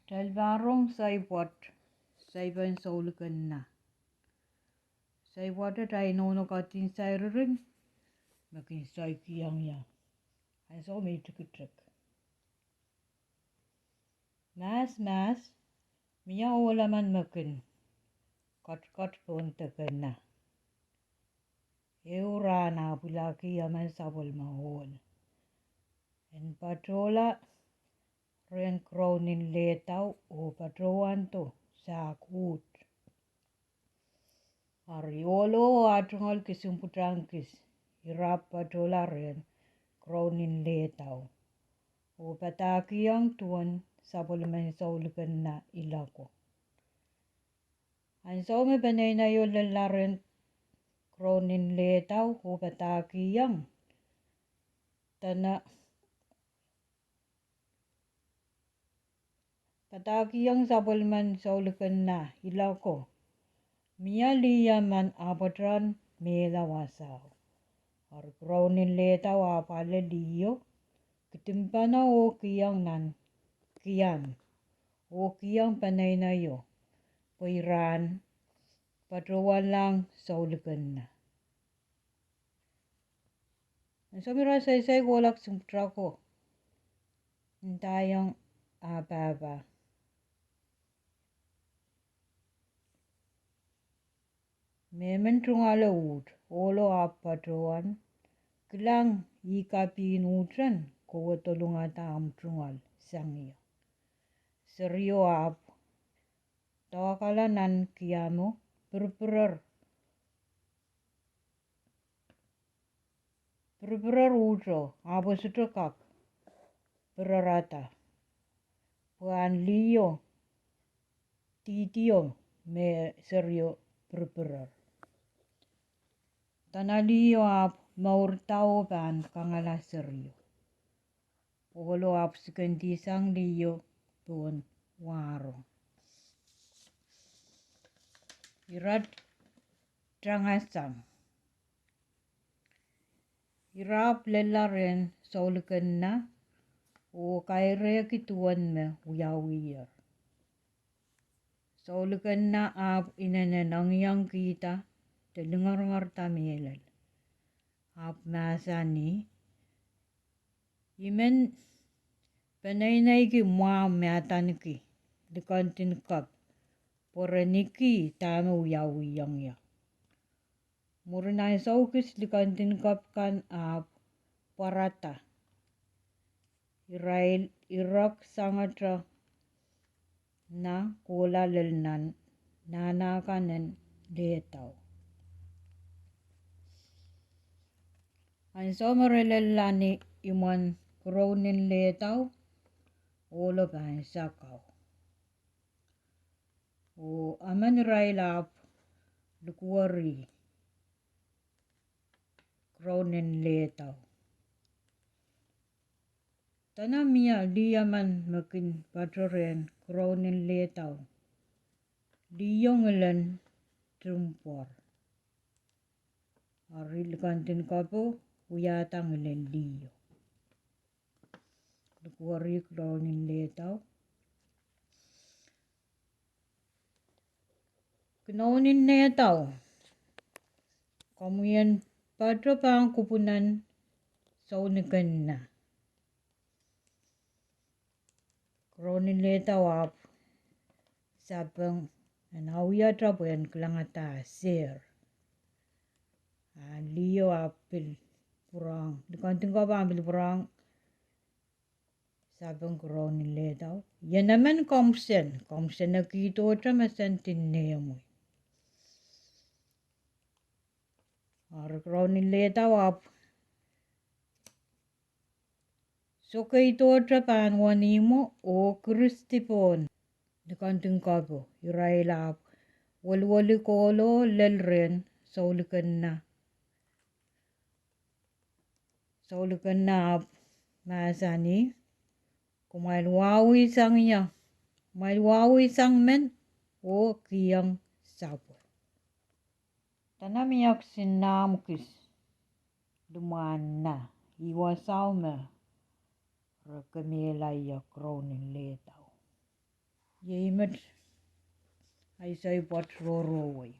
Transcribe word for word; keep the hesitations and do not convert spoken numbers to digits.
Kitail pahn rong saipwat, saipen Soulikenna. Saipwat atail nohno ketin sair iren me kin saikihong ie. Ansou me I tikitik. Mahs, mahs, mie ohl emen me kin ketiket pohn deke na. Ehu rahn ahpw ilahki emen sapwellime ohl en patohla rehn Kiraunen Lehdau oh patohwando sahk uht. Ari ohlo ah tungoal kisin pwutak kis, ira patohla rehn Kiraunen Lehdau oh padahkihong duwen sapwellimen Soulikenna iloko. Ansou me peneineio lella rehn Kiraunen Lehdau oh padahkihong, dene padahkihong sapwellimen Soulikenna iloko, mie lih emen ahpw patohwan mehla wasao. Ari Kiraunen Lehdau ahpw ale liho, kidimpene oh kihong nan kian, oh kihong peneineio, pwe ira en patohwanlahng Soulikenna. Ansou me ira saisai kohla kisin pwutako, ndaiong ah pahpa, mehmen tungoale uht, ohlo ahpw patohwan, kilang, ih kapihn uht en kowe dolungada ahmw tungoal sang ie. Serio ahpw doahkala nan kiamo, pirpirer, pirpirer uhto, ahpw e sohte kak pirerada, pwe ahn liho dihdio me serio pirpirer. Dene liho ahpw mourda oh pahn kangala serio. Ohlo ahpw sikendihsang liho pohn wahro. Ira tangasang. Ira ahpw lella rehn Soulikenna oh kairehki duwen me wiawiher. Soulikenna ahpw inenen engiengkihda de lingeringerda mehlel, ahpw mahsanih, I men peneineiki mwahu me adaneki likendin kep, pwe re niki dahme wiawiong ie. Mwurin ansou kis likendin kep kan ahpw pwarada, irail irek sangete na kohla lel nan nahna kan en Lehdau. Ansou me re lella ni imwen Kiraunen Lehdau, ohlo pahn sakau. Oh emen irail ahpw lukuweri Kiraunen Lehdau, dene mie lih emen me kin patoh rehn Kiraunen Lehdau, liho ngilen timpwor. Ari likendin kepo wiahda ngilen liho. Lukuweri Kiraunen Lehdau. Kiraunen Lehdau, komwi en patoh pahn kupwunen Soulikenna. Kiraunen Lehdau ahpw sapeng en awiata pwe en kilangada sehr. A liho ahpw pil pwurehng, likendin kep ahpw pil pwurehng sapeng Kiraunen Lehdau: Ien emen komw sen, komw senekihdohte me sendin nehmwi. Ari Kiraunen Lehdau ahpw sokeidohte pahn wenihmwo oh kiristi pohn likendin kepo. Irail ahpw weliweli kohlo lel rehn Soulikenna. Soulikenna ahpw mahsanih: Kumwail wahwihsang ie, kumwail wahwihsang men oh kihong sapwe. Dene mie kisin nahmw kis limwahn na, ih wasao me re kemehla ie Kiraunen Lehdau. Iei met, ei soai pwoat rohrowei.